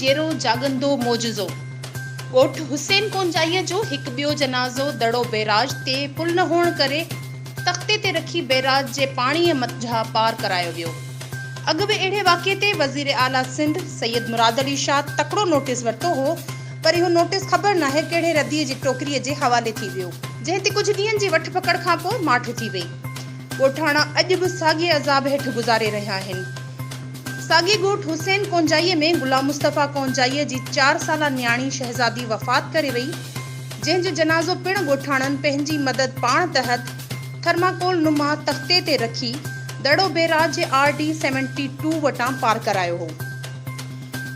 جيئرو جاڳندو معجزو. ڳوٺ حسين ڪونجائيء جو هڪ ٻيو جنازو دڙو بئراج تي پل نه هئڻ ڪري تختي تي رکي بئراج جي پاڻيء منجهان پار ڪرايو ويو. اڳ به اهڙي واقعي تي وزير اعليٰ سنڌ سيد مراد علي شاهه تڪڙو نوٽيس ورتو هو پر اهو نوٽيس خبر ناهي ڪهڙي رديء جي ٽوڪريء جي حوالي ٿي ويو. جنهن تي ڪجهه ڏينهن جي وٺ پڪڙ کانپوء ماٺ ٿي وئي. ڳوٺاڻا اڄ به ساڳئي عذاب هيٺ گذاري رهيا آهن. ساڳئي ڳوٺ حسين ڪونجائيء ۾ غلام مصطفيٰ ڪونجائيء جي چار سالا نياڻي شهزادي وفات ڪري وئي، جنهن جو جنازو پڻ ڳوٺاڻن پنهنجي مدد پاڻ تحت ٿرماڪول نما تختي تي رکي دڙو بيراج جي آر ڊي سيونٽي ٽو وٽان پار ڪرايو هو.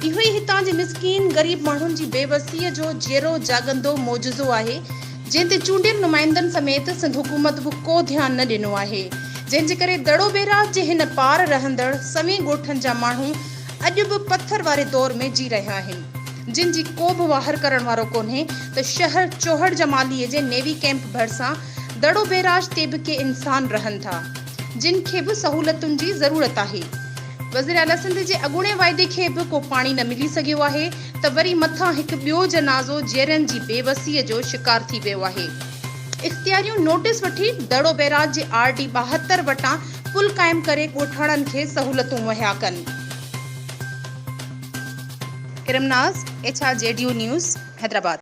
اهو ئي هتان جي مسڪين غريب ماڻهن جي بيوسيء جو جيئرو جاڳندو معجزو آهي، جنهن تي چونڊيل نمائندن سميت سنڌ حڪومت به ڪو ڌيان نه ڏنو آهي، جنهن جي ڪري دڙو بيراج جي هن پار رهندڙ سوين ڳوٺن جا ماڻهو اڄ به پٿر واري دور ۾ جي رهيا آهن، جن جي ڪو به واهر ڪرڻ وارو ڪونهي ته شهر چوهڙ جمالي جي نيوي ڪئمپ ڀرسان دڙو بيراج تي به ڪي انسان رهن ٿا، جن کي به سهولتن جي ضرورت آهي. وزيراعليٰ سنڌ جي اڳوڻي واعدي کي به ڪو پاڻي نه ملي سگهيو آهي ته وري مٿان هڪ ٻيو جنازو جيئرن جي بي وسيء جو شڪار ٿي ويو آهي. اختياريون نوٽيس وٺي دڙو بئراج جي آر ڊي 72 وٽان پل قائم ڪري ڳوٺاڻن کي سهولتون مهيا ڪن. Iram Naz, H R G D news, Hyderabad.